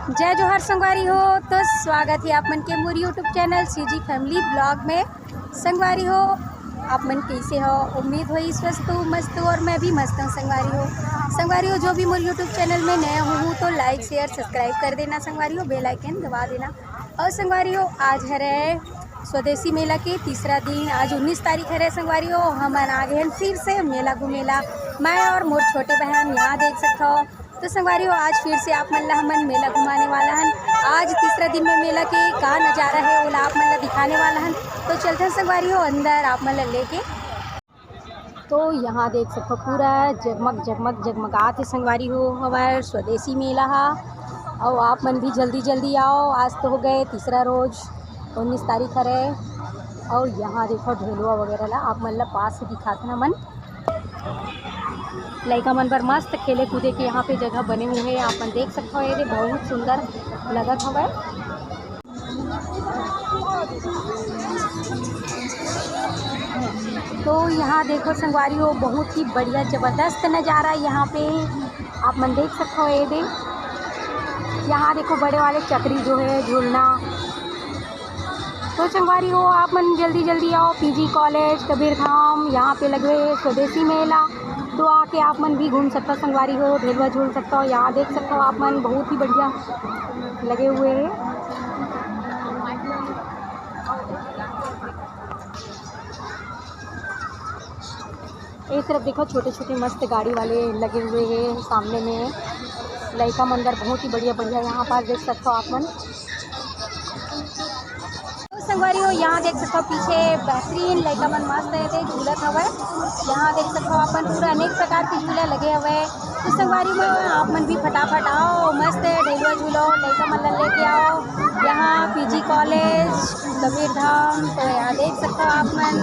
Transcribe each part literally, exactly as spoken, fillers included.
जय जोहार संगवारी हो, तो स्वागत हे आप मन के मोर YouTube channel CG Family Vlog में। संगवारी हो, आप मन कइसे हो? उम्मीद होही स्वस्थ हो, मस्त हो, और मैं भी मस्त हूँ संगवारी हो। संगवारी हो, जो भी मोर YouTube चैनल में नया हो तो like, share, subscribe कर देना संगवारी हो, bell icon दबा देना। और संगवारी हो, आज हरे स्वदेशी मेला के तीसरा दिन, आज उन्नीस तारीख हरे संगवारी हो। हमन आ गे हन फिर से मेला घूमे ला, मैं और मोर छोटे बहन। यहाँ देख सकत हो तो संगवारी हो, आज फिर से आप मन ला हमन मेला घुमाने वाला हन। आज तीसरा दिन में मेला के का नजारा हे, ओला आप मन ला दिखाने वाला हन। तो चलथन संगवारी हो अंदर आप मन ला लेके। तो यहाँ देख सकत हो पूरा जगमग जगमग जगमगात हे संगवारी हो, हमर स्वदेशी मेला हा। अउ आप मन भी जल्दी जल्दी आओ, आज तो हो गए तीसरा रोज, उन्नीस तारीख हरे। अउ यहाँ देखो ढेलुआ वगैरह ला आप मन ला पास से दिखात हन हमन। लइका मन बर मस्त खेले कूदे के यहाँ पे जगह बने हुए हैं, आप मन देख सकत हो, ये दे बहुत सुंदर लगत हवय। तो यहाँ देखो संगवारी हो, बहुत ही बढ़िया जबरदस्त नज़ारा है यहाँ पे, आप मन देख सकत हो। ये दे यहाँ देखो बड़े वाले चकरी जो है झूलना। तो संगवारी हो, आप मन जल्दी जल्दी आओ, पीजी कॉलेज कबीर धाम, यहाँ पे लगे हुए स्वदेशी मेला। तो आके आप मन भी घूम सकता संगवारी हो, ढेलुआ झूल सकता हो। यहाँ देख सकता हो आप मन, बहुत ही बढ़िया लगे हुए हैं। एक तरफ देखो छोटे छोटे मस्त गाड़ी वाले लगे हुए हैं सामने में। लइका मन बर बहुत ही बढ़िया बढ़िया यहाँ पास देख सकते हो आप मन। तो संगवारी हो, यहाँ देख सकते हो पीछे बेहतरीन लइका मन मस्त है ते झूलत हवय। यहाँ देख सकते हो आप मन पूरा अनेक प्रकार के झूला लगे हवय। तो संगवारी हो, आप मन भी फटाफट आओ, मस्त ढेलुआ झूलो, लइका मन ला लेके आओ। यहाँ पीजी कॉलेज कबीर धाम, तो यहाँ देख सकते हो आप मन।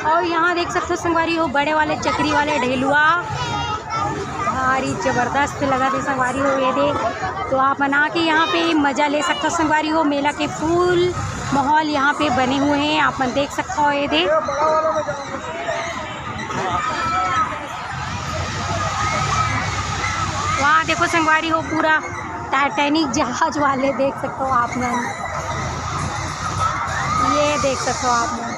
और यहाँ देख सकते हो संगवारी हो, बड़े वाले चकरी वाले ढेलुआ, भारी जबरदस्त लगा थे संगवारी हो। ये दे, तो आप मन आके यहाँ पे मजा ले सकते हो संगवारी हो। मेला के फुल माहौल यहाँ पे बने हुए हैं, आप मन देख सकते हो। ये दे, वहाँ देखो संगवारी हो, पूरा टाइटैनिक जहाज वाले देख सकते हो आप मन, ये देख सकते हो आप मन।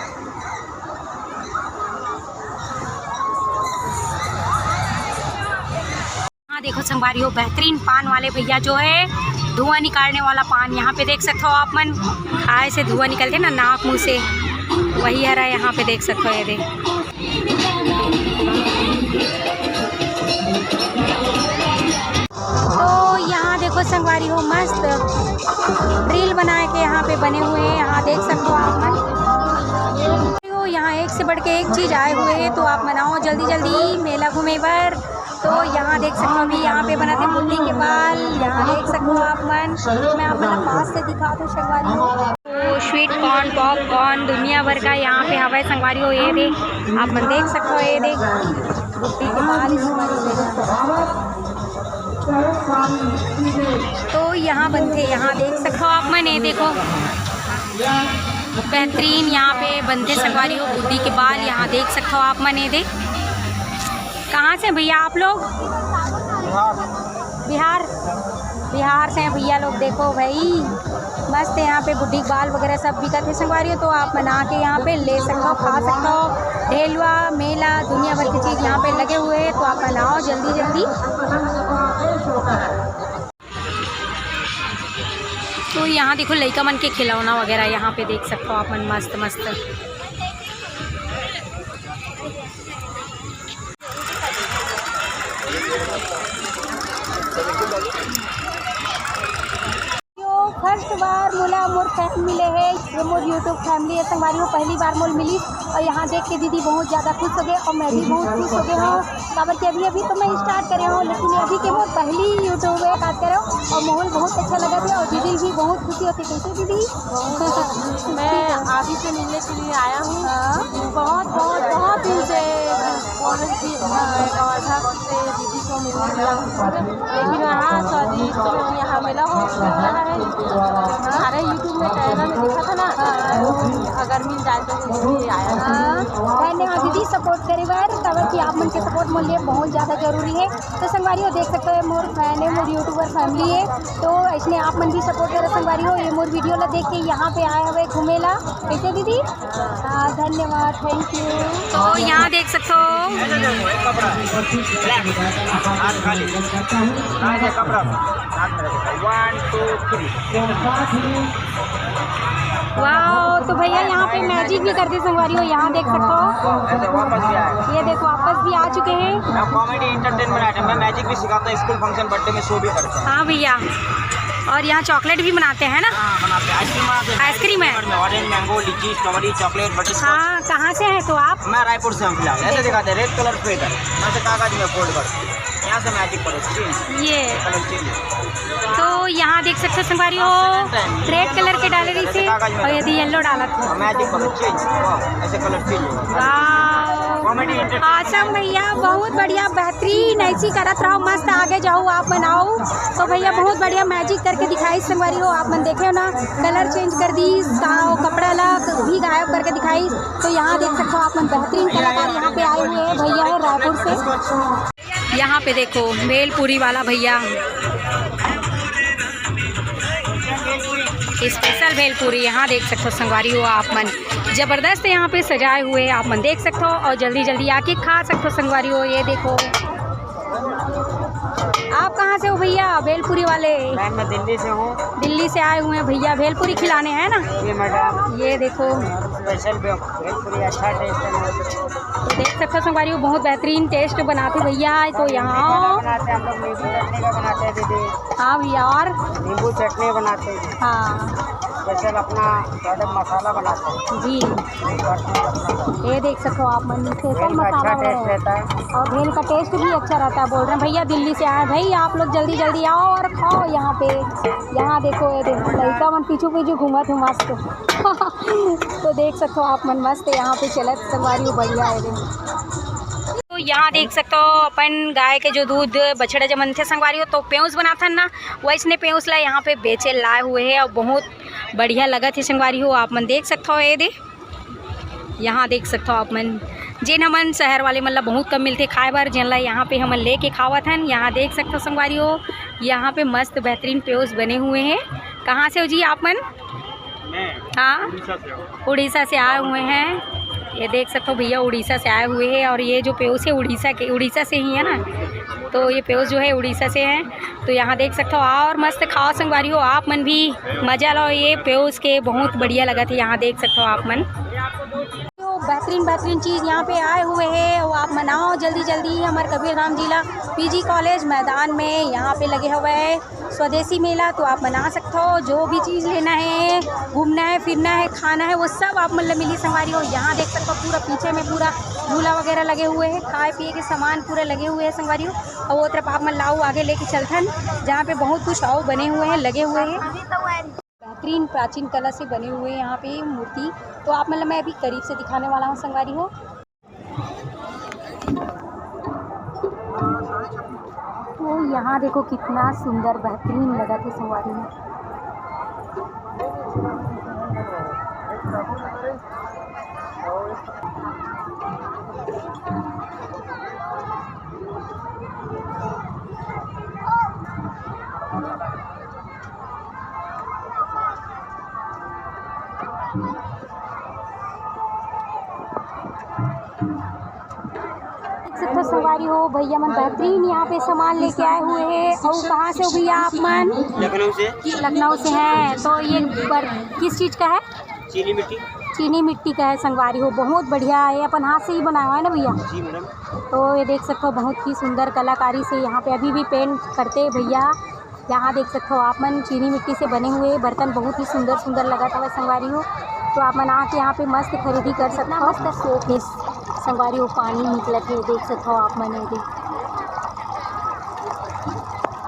हाँ देखो संगवारी हो, बेहतरीन पान वाले भैया जो है धुआं निकालने वाला पान, यहाँ पे देख सकते हो आप मन, खाए से धुआं निकलते ना नाक मुंह से, वही हरा यहाँ पे देख सकते हो। ये दे, तो यहाँ देखो संगवारी हो, मस्त रील बनाए के यहाँ पे बने हुए हैं, यहाँ देख सकते हो आप मन। तो यहाँ एक से बढ़ के एक चीज आए हुए हैं, तो आप मन आओ जल्दी जल्दी मेला घूमे बर। तो यहाँ देख सकते हो अभी यहाँ पे बनाते बुद्धि के बाल, यहाँ देख सकते हो आप मन। मैं आप मन पास से दिखा दूँ संगवारी हो। तो स्वीट कॉर्न, पॉपकॉर्न, दुनिया भर का यहाँ पे हवय संगवारी हो। ये दे, आप मन देख सकते हो, ये दे बुद्धि के बाल। तो यहाँ बनते, यहाँ देख सकते हो आप मन, ये देखो बेहतरीन यहाँ पे बनते संगवारी हो बुद्धि के बाल। यहाँ देख सकते हो आप मन, ये दे। कहाँ से भैया आप लोग? बिहार। बिहार से हैं भैया लोग। देखो भाई, मस्त है यहाँ पे बुड्ढी के बाल वगैरह सब बिकत है संगवारी हो। तो आप मन आके यहाँ पे ले सकते हो, खा सकते हो। ढेलुआ मेला, दुनिया भर की चीज यहाँ पे लगे हुए हैं, तो आप मन आओ जल्दी जल्दी। तो यहाँ देखो लइका मन के खिलौना वगैरह यहाँ पे देख सकते हो आप मन, मस्त मस्त। फर्स्ट बार मोला मोर फैन मिले हे, ये मोर YouTube फैमिली हे संगवारी हो, पहली बार मोल मिली। और यहाँ देख के दीदी बहुत ज़्यादा खुश हो गए और मैं भी बहुत खुश हो गए हूँ, काबर कि अभी अभी तो मैं स्टार्ट करे हूँ, लेकिन ये अभी के मोर पहली YouTube है बात करे हूँ। और माहौल बहुत अच्छा लगा था और दीदी भी बहुत खुशी होती। कैसे दीदी? मैं आप ही से मिलने के लिए आया हूँ। हाँ। बहुत बहुत बहुत दिन से बोल रही थी, हाँ, और था से दीदी को मिलने के लिए, लेकिन हाँ सॉरी, तो यहाँ मिला हो रहा है। सारे YouTube में चैनल में दिखा था ना, अगर मिल जाए तो इसलिए आया था। हाँ, धन्यवाद दीदी सपोर्ट करे बर, काबर कि आप मन के सपोर्ट मोर लिए बहुत ज़्यादा जरूरी है। तो संगवारी हो देख सकते हो, मोर फैन है, मोर यूट्यूबर फैमिली है, तो इसने आप मन भी सपोर्ट करो संगवारी हो। ये मोर वीडियो ला देख के यहाँ पे आए हुए घूमे ला, कैसे दीदी? हाँ, धन्यवाद, थैंक यू। तो यहाँ देख सकते हो। हाथ खाली। हाथ में कपड़ा। हाथ में रखो। One, two, three। वाओ, तो भैया यहाँ पे मैजिक भी करते संगवारी हो, यहाँ देख सकते हो। ऐसे वापस भी आए। ये देखो, वापस भी आ चुके हैं। Now comedy entertainment item, मैं मैजिक भी सिखाता हूँ, स्कूल फंक्शन, बर्थडे में शो भी करता हूँ। हाँ भैया, और यहाँ चॉकलेट भी बनाते हैं ना? हाँ, बनाते हैं। आइसक्रीम बनाते हैं। आइसक्रीम है? Flavor में orange, mango, lychee, strawberry, chocolate, butterscotch। हाँ, कहाँ से हैं तो आप? मैं रायपुर से हूँ फिलहाल। ऐसे दिखाते हैं, रेड कलर स्वेटर, यहाँ से कागज में फोल्ड कर, यहाँ से मैजिक करो, चेंज। ये कलर चेंज। तो यहाँ देख सकते हो संगवारी हो, रेड कलर के डाले रही से और यदि येलो डाला था। मैजिक कलर चेंज, ऐसे colour change. Wow, comedy entertainment. Awesome भैया, बहुत बढ़िया, बेहतरीन, ऐसी करत रहो, मस्त आगे जाओ, आप बनाओ। तो भैया बहुत बढ़िया मैजिक करके दिखाई संगवारी हो, आप मन देखे हो ना, कलर चेंज कर दी, का-, कपड़ा ला भी गायब करके दिखाई। तो यहाँ देख सकते हो आप मन, बेहतरीन कलाकार यहाँ पे आए हुए हैं, भैया है रायपुर से। यहाँ पे देखो भेलपुरी वाला भैया, स्पेशल भेलपुरी। यहाँ देख सकते हो संगवारी हो आप मन, जबरदस्त यहाँ पे सजाए हुए आप मन देख सकते हो और जल्दी जल्दी आके खा सकते हो संगवारी हो। ये देखो, आप कहाँ से हो भैया भेलपुरी वाले? मैम, मैं दिल्ली से हूँ। दिल्ली से आए हुए हैं भैया, भेलपुरी खिलाने हैं ना? ये मैडम। ये देखो। स्पेशल भे-, भेलपुरी, अच्छा टेस्ट है मैम। तो देख सकते हो संगवारी हो, बहुत बेहतरीन टेस्ट बनाते भैया। तो यहाँ मीठा बनाते हैं हम लोग, नींबू चटनी का बनाते हैं दीदी। हाँ भैया, और? नींबू चटनी बनाते हैं। हाँ। स्पेशल अपना गरम मसाला बनाते हैं। जी। ये देख सकते हो आप मन, स्पेशल भेल का मसाला अच्छा वगैरह टेस्ट है। रहता है। और भेल का टेस्ट भी अच्छा रहता है, बोल रहे हैं भैया दिल्ली से आए। भाई आप लोग जल्दी जल्दी आओ और खाओ यहाँ पे। यहाँ देखो, ये देखो, लड़का मन पीछू पीछू घूमत है मस्त। तो देख सकते हो आप मन, मस्त यहाँ पे चलत संगवारी हो, बढ़िया है। तो यहाँ देख सकते हो अपन गाय के जो दूध बछड़ा जब मनथे संगवारी हो, तो पेउस बनाथन ना, वैसने पेउस ला यहाँ पे बेचे लाए हुए है और बहुत बढ़िया लगत हे संगवारी हो। आप मन देख सकते हो, ये दे, यहाँ देख सकते हो आप मन, जेन हमन शहर वाले मन ला बहुत कम मिलथे खाए बर, जेन ला यहाँ पे हमन लेके खावत हन। यहाँ देख सकते हो संगवारी हो, यहाँ पे मस्त बेहतरीन पेउस बने हुए हैं। कहाँ से हो जी आप मन? मैं हाँ, उड़ीसा से हूँ। उड़ीसा से आए हुए हैं। ये देख सकते हो भैया उड़ीसा से आए हुए हैं और ये जो पेउस है उड़ीसा के, उड़ीसा से ही है ना, तो ये पेउस जो है उड़ीसा से है। तो यहाँ देख सकते हो और मस्त खाओ संगवारी हो, आप मन भी मजा लो ये पेउस के, बहुत बढ़िया लगत हे। यहाँ देख सकते हो आप मन। तो बेहतरीन बेहतरीन चीज़ यहाँ पे आए हुए हैं, वो आप मन आओ जल्दी जल्दी हमारे कबीर धाम जिला पीजी कॉलेज मैदान में यहाँ पे लगे हुए हैं स्वदेशी मेला। तो आप मन आ सकते हो, जो भी चीज़ लेना है, घूमना है, फिरना है, खाना है, वो सब आप मन ला मिली संगवारी हो। यहाँ देख सकते हो पूरा पीछे में पूरा झूला वगैरह लगे हुए हैं, खाए पिए के सामान पूरे लगे हुए हैं संगवारी हो। और वो तरफ आप मन ला आगे लेके चलथन, जहाँ पे बहुत कुछ अउ बने हुए हैं, लगे हुए हैं। बेहतरीन प्राचीन कला से बने हुए यहाँ पे मूर्ति, तो आप मन ला मैं अभी करीब से दिखाने वाला हूँ संगवारी हो। तो यहाँ देखो कितना सुंदर बेहतरीन लगत हे संगवारी हो। देख सकते हो संगवारी हो, भैया मन बेहतरीन यहाँ पे सामान लेके आए हुए हैं। और कहाँ से हो भैया आप मन? लखनऊ से। लखनऊ से हैं। तो ये बर-, किस चीज़ का है? चीनी मिट्टी। चीनी मिट्टी का है संगवारी हो, बहुत बढ़िया है, अपन हाथ से ही बनाया है ना भैया? जी मैडम। तो ये देख सकते हो बहुत ही सुंदर कलाकारी से यहाँ पे अभी भी पेंट करते हैं भैया। यहाँ देख सकथो आप मन चीनी मिट्टी से बने हुए बर्तन, बहुत ही सुंदर सुंदर लगत हवय संगवारी हो। तो आप मन आके यहाँ पे मस्त खरीदी कर सकथो। मस्त शोपीस संगवारी हो, पानी निकलत हे, देख सकथो आप मन ये दे।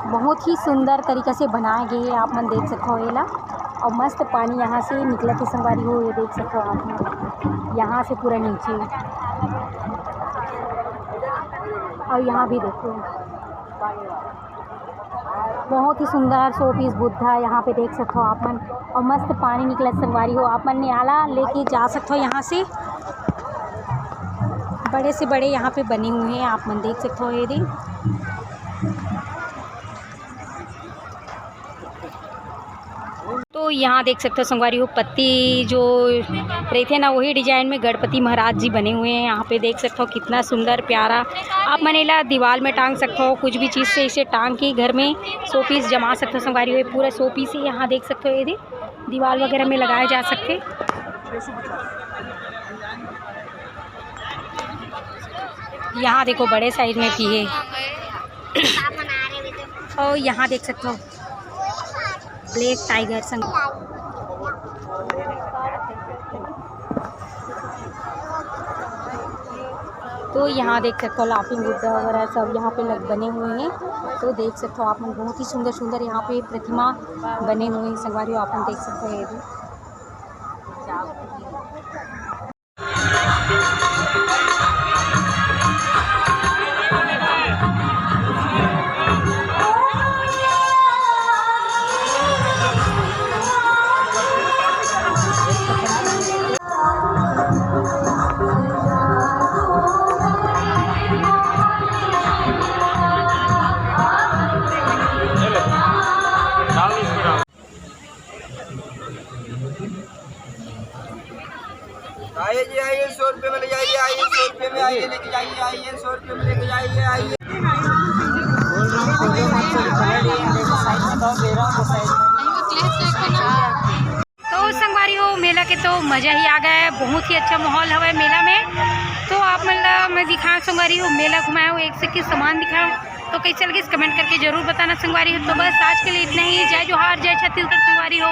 बहुत ही सुंदर तरीका से बनाए गए हे, आप मन देख सकथो एला। और मस्त पानी यहाँ से निकलत हे संगवारी हो, ये देख सकथो आप मन, यहाँ से पूरा नीचे। और यहाँ भी देखो, बहुत ही सुंदर शोपीस बुद्धा यहाँ पे देख सकथो आप मन। और मस्त पानी निकलत संगवारी हो, आप मन नियाला लेके जा सकथो यहाँ से। बड़े से बड़े यहाँ पे बने हुए हैं, आप मन देख सकथो ये दे। तो यहाँ देख सकथो संगवारी हो, पत्ती जो रहिथे ना, वही डिजाइन में गणपति महाराज जी बने हुए हैं। यहाँ पे देख सकथो कितना सुंदर प्यारा। आप मन एला दीवार में टांग सकथो, कुछ भी चीज़ से इसे टांग के घर में शोपीस जमा सकथो संगवारी हो। ये पूरा शोपीस ही यहाँ देख सकथो, ये दे दीवार वगैरह में लगाए जा सकथे। यहाँ देखो बड़े साइज में भी है। और यहाँ देख सकते हो ब्लैक टाइगर संग। तो यहाँ देख सकते हो लाफिंग बुद्धा वगैरह सब यहाँ पे लग बने हुए हैं। तो देख सकते हो आप मन बहुत ही सुंदर सुंदर यहाँ पे प्रतिमा बने हुए हैं संगवारी, आप मन देख सकते हो ये भी। आइए जी, आइए, सौ रुपये में ले जाइए, आइए, सौ रुपये में आइए, लेके जाइए, आइए, सौ रुपये में लेके जाइए, आइए। तो संगवारी हो, मेला के तो मजा ही आ गया है, बहुत ही अच्छा माहौल हवा है मेला में। तो आप मन ला मैं दिखाऊँ संगवारी हो, मेला घुमाऊँ, एक से एक सामान दिखाऊँ, तो कैसे लगिस कमेंट करके जरूर बताना संगवारी हो। तो बस आज के लिए इतना ही। जय जोहार, जय छत्तीसगढ़ संगवारी हो।